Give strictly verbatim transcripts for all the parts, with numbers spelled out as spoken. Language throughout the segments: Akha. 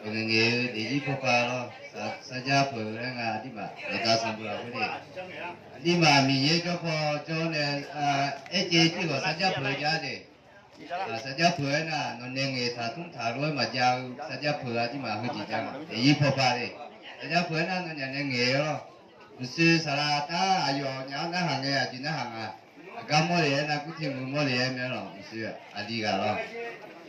Ngaeq ngaeq-eu daefzir pawpav lawr, sarjax peuq-eu laer nga aqdirmaf, dawqda sanqbof lafkhoer de. Aqdirmaf Miqyaer jawr paw jawr nae, aerjeq jir ghawq sarjax peuq-eu jar de. Sarjax peuq-aer nar, nawqnaeq ngaeq taq tmr taq lof-aer maqjav-eu sarjax peuq aqdirmaf heujeq jar-a. Daefzir pawpav de. Sarjax peuq-aer nar, nawnyaf nae ngaeq-awr lawr. Uqshoe saqlaq tar aqyawf nya-anr narhaq ngae aqjeq narhaq nga. Aqgar mawr le-aer nar, gurte muiq mawr le-aer mae-aer lawq. Uqshoe aqli ghaq lawr.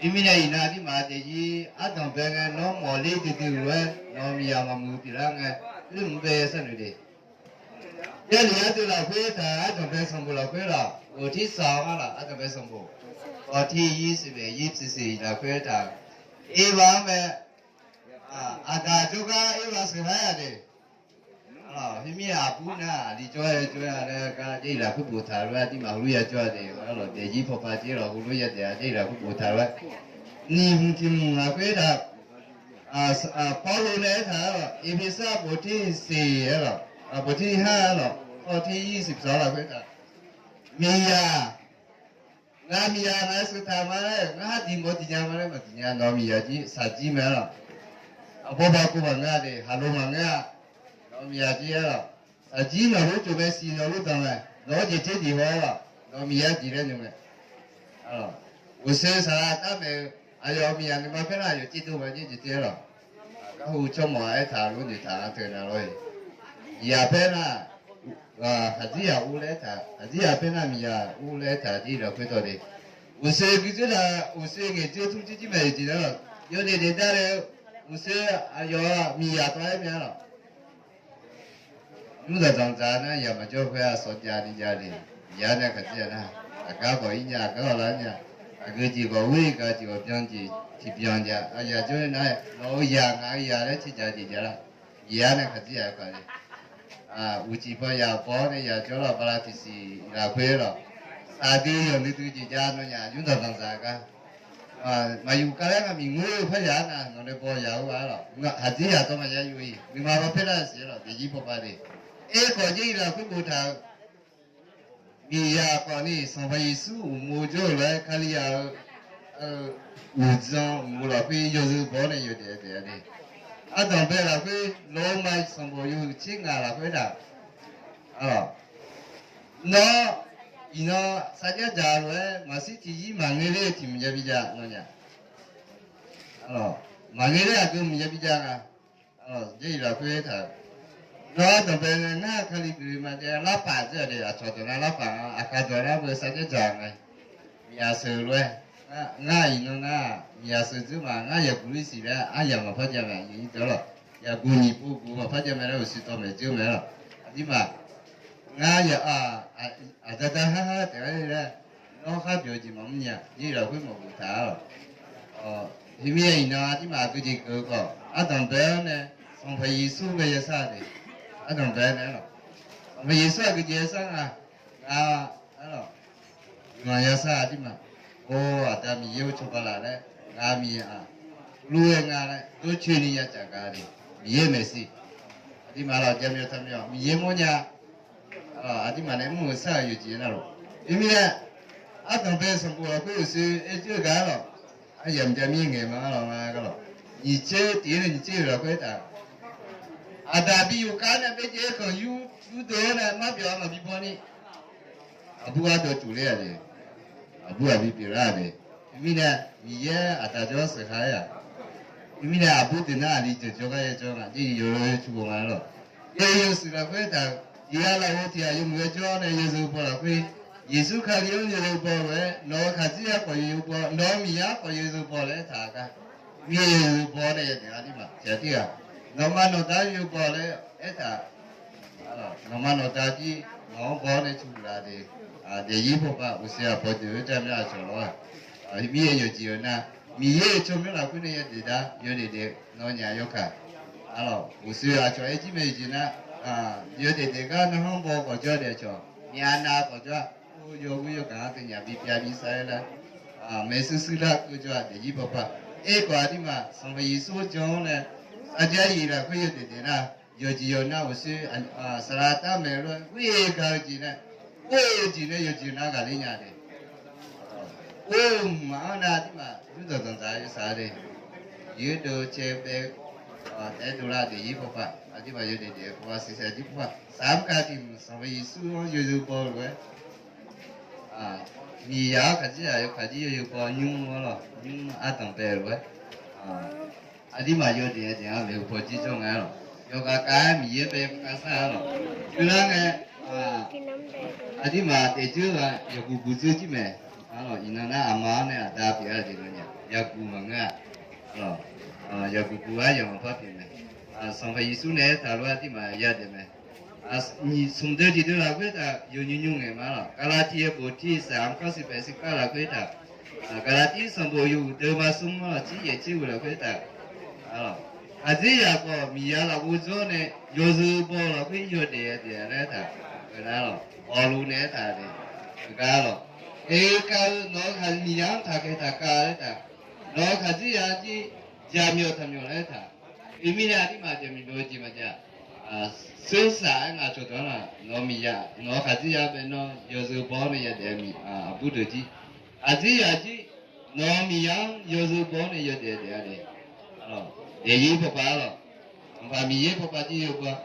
Teumirnae iqnan aqdirmaf daefzir ardanq bae ngae nawr mawf ler duidui-eu lof-aer nawq-eu miqyaq maqmuiq pyeuflar ngae, oermq bae sharnoeq de. Jarlif ardeuv lafkhoer taq ardanq bae sanqbof lafkhoer lawq, bof tir saq-awr ngar lawq, ardanq bae sanqbof. Khawf tir yir siq bae yir siq siq lafkhoer taq, Erbav-anr mae, aqdaq jawrgar Erbav sheuq har-aer-a de. Arlawq, khoermir-aq aqbur nar aqli jawr-aer jawr-aer laer gar Jarlif lafkhoer boftaq lof-aer aqdirmaf heulof ya jawr-a de. Arlawq, daefzir pawpav jir lawq heulof ya daef-a Jarlif lafkhoer boftaq lof-aer, nyiq hmq tiq hmq lafkhoer taq, Pawrluv nae aertaq-aer lawq, Erpersu bof tir siq-aer lawq, bof tir har-aer lawq, khawf tir yir siq saq lafkhoer taq, Miqyaq Ngaq miqyaq ngaq-aer sheuq taq ma laer, ngar har diq mawf diq nya ma laer maqdiq nya. Nawq-eu miqyaq jir shaqjir mae-aer lawq. Aqbawr baqkuv maqngeur-a de, haqlo maqngeur-a. Nawq-eu miqyaq jir-aer lawq, shaqjir nawq-eu lor tsof mae siq nawq-eu lor danq mae. Nawq-anr jeq ter diq haw-aer lawq, nawq-eu miqyaq diq laer nymr mae. Uqshoe saqlaq tar maeq-eu aqyawf-euq miqyaq nuima paer nar aqyawf tser dov ma jir jeq ter-aer lawq. Garhu tsawrmawf aertaq lor noeqtaq-a teu na lor-e. Miqyaq paer nar, khaqdzerzaq ur laer aertaq, khaqdzerzaq paer nar miqyaq ur laer aertaq jir lafkhoer dawq de. Uqshoe guirdzoer taq, uqshoe ngaeqdzoer tmr jir jir maeq-euq jeq nar lawq, yawdaef daef dar le-eu, uqshoe aqyawf miqyaq tawv-aer mya lawq. Nymr dzaqdzanq dzaq nar yaq maqjawr khoer-aq sawv jav ni jav le. Miqyaq nae khaqdzerzaq nar, aqgar khawf ir nya, aqgar khawf lar nya. Aqgeu jeq khawf ghoer, gaq jeq khawf byan jeq tiqbyan jav. Aqyaq jawr nar, nawq-eu yaq ngaq-eu yaq laer tiqjav jeq jav lar. Miqyaq nae khaqdzerzaq-aer paq le. Uqcif paw yaq baw-awr nae yaq jawr lawq, bala tiqsiq lafkhoer lawq. Saqdui yawqdui dui jeq jav nawnyaf nymr dzaqdzanq dzaq gar. Maqyuf kar laer ngaq miq ngoer-eu par yaq-anr nar, nawq nae baw yaq-eu-a lawq. Khaqdzerzaq dawq maqya yuf-iq nuima bapaer lar siq-aer lawq, daefzir pawpav de. Aerkhawf Jarlif lafkhoer boftaq-eu, miqyaq khawf ni Sanqpaq Yeqsur uqmov jawr-eu lof-aer Kalizaq-eu uqdzan uqmov lafkhoer yawzeu baw-awr nae yawdaef daef-a de. Ardanq bae lafkhoer lawr ma sanqbof yawhuiq tser ngaq lafkhoer taq, nawr iqnan sarjax dzaq lof-aer maqshir tiq yir maqngeur ler-eu tiq mq jav bi jav nawnyaf. Maqngeur ler aqgeu mq jav bi jav nga. Jarlif lafkhoer taq, nawr ardanq bae nae ngar Kali guiqle ma jav larpaf dzer-a de. Aqcawq dawq nar larpaf nga, aqkaq dawq nar beu sarjax dzaq nga. Miqyaq sheuq lof-aer, ngar iqnan nar miqyaq sheuq dzeur ma, ngar yaqguq lir siq laer aryamq maqpar jav mae, nyiq deuq lawq. Yaqguq nyiq pov guq maqpar jav mae laer uqshoe tawv maeq dzeur mae lawq. Aqdirmaf, ngar yaq, aqda dar har har taef-aer laer, nawr khar byawq-eu jeq maqmr nya, Jarlif lafkhoer maqboftaq-a lawq. Teumirnae iqnan aqdirmaf aqgeu jeq keuv-eu khawf, ardanq bae-awr nae Sanqpaq Yeqsur bae yasar de. Ardanq bae-awr nae lawq, Sanqpaq Yeqsur aqgeu jeq yasar nga. Ngar, arlawq, iqnan yasar aqdirmaf, or, Aqda Miqyaer-or, cawba laf laer, ngaq miq-aq, lur-aer nga laer dawrcoeni ya caf gaq de. Miqyaer maeqshi, aqdirmaf lawq, jaqmyawf taqmyawf Miqyaer mawrnya. Aqdirmaf nae mr-euq sar-euq yawqjeq nar lawq. Teumirnae, ardanq bae sanqbof lafkhoer uqshoe aer jir-eu gaq-ar lawq. Aryamq jav mir ngaeq ma-ar lawq ma gar lawq. Nyiq tser tiq-ir nae nyiq tser-euq lafkhoer taf, Aqdaq bi yufkar nae baejaev-aer khanq yur, yurdeuv-awr nae marbyawf-a maqbi baw ni, aqbur ardawv tsuf ler-a de. Aqbur aqbi pyeuflar-a de. Teumirnae, Miqyaer Aqda jawr-anr sheuq ha-aer-aq, teumirnae aqbur deuq nar aqli jeuq jawrgar ya jawr nga, Jarlif yawlof-aer cu baw nga-ar lawq. Yawhuiq yawshuif lafkhoer taq, tiq ghaq lafov tiq ghaq yawmuiq-aer jawr nae yawzeu baw lafkhoer, Yeqsur Kali-anr yawzeu baw lof-aer, nawq-euq khaqdzerzaq khawf yawzeu baw, nawq-euq miqyaq khawf yawzeu baw laer aertaq-eu gar, mir yawzeu baw nae yadaef-a aqdirmaf tiq ghaq tirghaq, nawqma nawqda-anr yawzeu baw laer aertaq, nawqma nawqda jir nawq-anr baw-awr nae cu laf de. Daefzir pawpav uqshoe aqpaw deuq-aer jamaer aqcawq lawr-aq, mir-aer yawqjeq-eu nar, Miqyaer-euq tsawrmyanr lafkhoer nae yadaef dar yawdaef daef nawnyaf yawkaq. Arlawq, uqshoe aqcawq aer jir mae yawqjeq nar, yawdaef daef gar narhanr baw khawf jawr daef aqcawq, myavnav khawf jawr-a, yawghoer yawgaq-anr teunyaf bipyav bisar-aer lar, maeqshuir shuir lar keuv jawr-a daefzir pawpav. Aerkhawf aqdirmaf Sanqpaq Yeqsur jan-anr nae sarjax yif lafkhoer yawdaef daef nar, yawqjeq yawq nar uqshoe saqlaq tar maeq-eu lof-aer ghoer-eu gaq-eu jeq nae, or-eu jeq nae yawqjeq nar ghaqler nya de. Or-eu mqmaq-anr nar aqdirmaf yurdanq danqdzaq yawsaq de. Miqyaer deuv caev bae taef-aer dovlar daefzir pawpav aqduimaf yawdaef daef-eu pawpav siqsaeq jir pawpav saqmr kav tiq mq Sanqpaq Yeqsur-anr yawzeu baw lof-aer, miqyaq-anr khaqdzerzaq yawkaq jir yawzeu baw nymr-anr lawq, nymr ardanq bae lof-aer, aqduimaf yawdaef daef-a maeqhu paw jir jawr nga-aer lawq. Yawkhav kav-aer Miqyaer bae kavsar-a lawq. Khoerlar ngae, aqduimaf daefdzeur-a yawguq guq dzeur jir mae. Arlawq, iqnan nar aqma-anr nae aqda pyeuf-a jeq lawq nya, yawguq maqngeur-a. Arlawq, yawguq guq-aer yawqha par pyeuf mae. Sanqpaq Yeqsur nae aertaq lof-aer aqduimaf yadaef mae. Nyiq smq deuv tiq deuv lafkhoer taq yawqnymr nymr ngaeq ma lawq. Gaqlaqtiq yawbof tiq saqmr kar siq paef siq kar lafkhoer taq, Gaqlaqtiq sanqbof yawhuiq deuv ma smr-anr lawq, tser yaef tser ghoeq lafkhoer taq, khaqdzerzaq khawf miqyaq lafghovjawr nae yawzeu baw lafkhoer yawdaef daef-a laer taq, nar lawq, awqluf nae aertaq-a, gar lawq, kaeq-eu kav-eu nawq-eu khaq miqyaq-anr taqkhaeq taqkav laer taq, nawq-eu khaqdzerzaq jir jaqmyawf taqmyawf laer taq, iqmirnae aqduimaf jaqmyawf dov-eu jeq maqjav. Sersaq-aer ngaq cawqdawq-anr laq, nawq-eu miqyaq nawq-eu khaqdzerzaq bae nawr yawzeu baw-awr nae yadaef-eu aqbur deuq jir, khaqdzerzaq jir nawq-eu miqyaq-anr yawzeu baw-awr nae yawdaef daef-a le. Daefzir pawpav-a lawq. Sanqpaq Miqyaer pawpav jir yawbaw.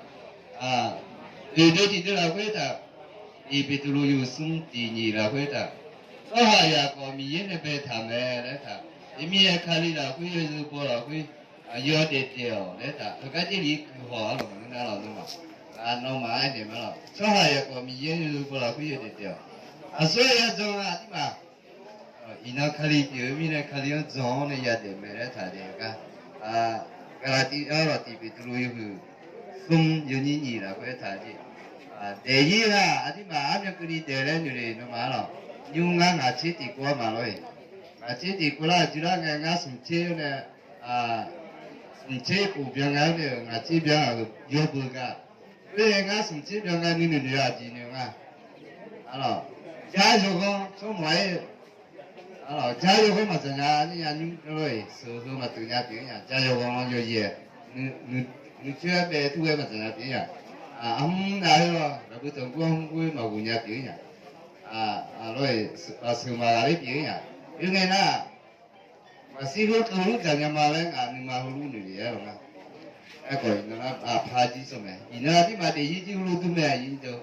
Oeq deuv tiq deuv lafkhoer taq, tiq Beqtuvluv yawhuiq smr tiq nyiq lafkhoer taq, tsawrhaqzaq khawf Miqyaer nae baetaq mae laer taq, iqmirnae Kali lafkhoer yawzeu baw lafkhoer yawdaef daef-awq laer taq, heugar Jarlif guiqhaw-a lawq maqngeur nar lawq, nawmaf, nawmaf-aer naeq ma lawq. Tsawrhaqzaq khawf Miqyaer yawzeu baw lafkhoer yawdaef daef-awq. Aqsur-aer yajan-a aqduimaf, iqnan Kali pyeuf-eu mirnae Kali-anr jan-awr nae yadaef mae laer taq daef-eu gar, Gaqlaqtiv-anr lawq, tiq Beqtuvluv yawhuiq smr yawnyir nyiq lafkhoer aertaq-a jeq, daefzir nar aqduimaf armyan keuvni daef laer noeq le nawmaf-a lawq. Nymr ngar ngaq tser tiq kov-ar ma lawr-eq. Ngaq tser tiq kov lar-euq jir lar ngae ngar smq tser-awr nae, smq tser khof byan nga-awr nae-euq ngaq tser byan-euq yawbeuq gaq. Khoer-aer ngar smq tser byan nga nuinoeq noeq-a aqjeq noeq nga. Jar yawghanr tsawrmawf-aer, jar yawghanr maqdzaq nya ni nya nymr lawr-eq, sheuq heu maqteuv nya pyeuf-ir nya, jar yawghanr-anr yawyaeq, nuicoer-aer bae tur ghae maqdzaq nya pyeuf-ir nya. Armr nav-aer lawr lafbui tanqgor-anr hmr ghoer maqghof nya pyeuf-ir nya. Lawr-eq, sheuq maqghaq ler pyeuf-ir nya. Oe ngae nar, maqshir heulof-aer dzaq nya ma laer ngaq nuima heulof noeq le-aer lawq nga. Aerkhawf iqnan aqpaq jir sanq mae, iqnan aqduimaf daefzir jir heulof dur mae aqyuif deuq.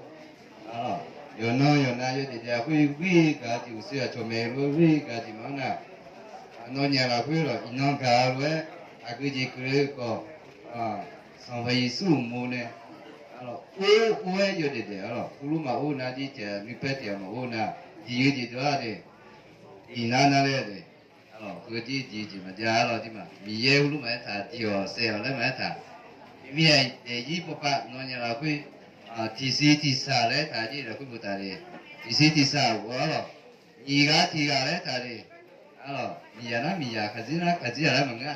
Yawqnan yawqnan yawdaef daef-a khoer ghoer gaq-eu jeq uqshoe aqcawq maeq lof-aer ghoer gaq-eu jeq maqngeur nar, nawnyaf lafkhoer lawq iqnan gaq-eu lof-aer aqgeu jeq keuvle-eu khawf, Sanqpaq Yeqsur uqmov nae or or-aer yawdaef daef-a lawq. Heulof maqor nar jir taef nuipaer taef maqor nar, diq-eu jeq deuq-a de, iqnan nar laer de. Arlawq, heujeq jeq jeq maqjav arlawq, aqduimaf Miqyaer heulof maqaer taq, diq-awq saef-awq laer maqaer taq. Iqmir-aq daefzir pawpav nawnyaf lafkhoer, tiqsiq tiqsaq laer taq jir lafkhoer boftaq le. Tiqsiq tiqsaq ghawf arlawq, nyiq ghaq tiq ghaq laer taq le. Arlawq, miqyaq nar miqyaq, khaqdzer nar khaqdzer-aq laer maqngeur-a.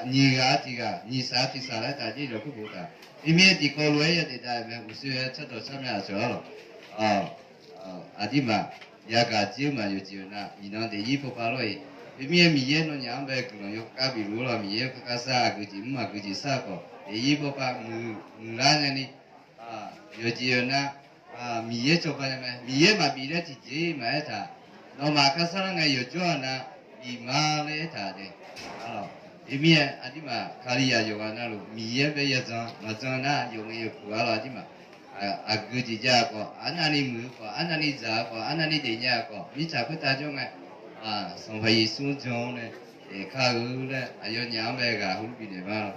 Nyiq ghaq tiq ghaq, nyiq saq tiqsaq laer taq jir lafkhoer boftaq. Iqmir tiqkawv lof-aer yadaef dav-euq mae, uqshoe-aer cardawq carmya aqcawq arlawq. Aqdirmaf yagaq jir-eu ma yawqjeq-eu nar, iqnan daefzir pawpav lawr-iq. Iqmir-aer Miqyaer nawnyaf-anr bae guiqlanq yawkhav bif luf-ur lawr, Miqyaer kakasar aqgeujeq mr aqgeujeq sar khawf daefzir pawpav muiqlar nyani, yawqjeq-eu nar, Miqyaer cawba nya mae, Miqyaer maqbif laer tiqjeq maqaer taq. Nawmaf kar sarlar ngae yawqjawr-aq nar, bif ma laer aertaq de. Iqmir-aer aqdirmaf Kalizaq yawqghaq navluf Miqyaer bae yajan maqjan nar, yawqngae yawkuq arlawq aqdirmaf. Aqgeujeq jav-eu khawf, arnavni muiq-eu khawf, arnavni dzaq-eu khawf, arnavni daefnya-eu khawf, mirtsaq khoertav jawr ngae, Sanqpaq Yeqsur-anr jan-awr nae daefkar-eu laer aqyawfnyaf-anr bae ghaq heulof bifnaeq ma lawq.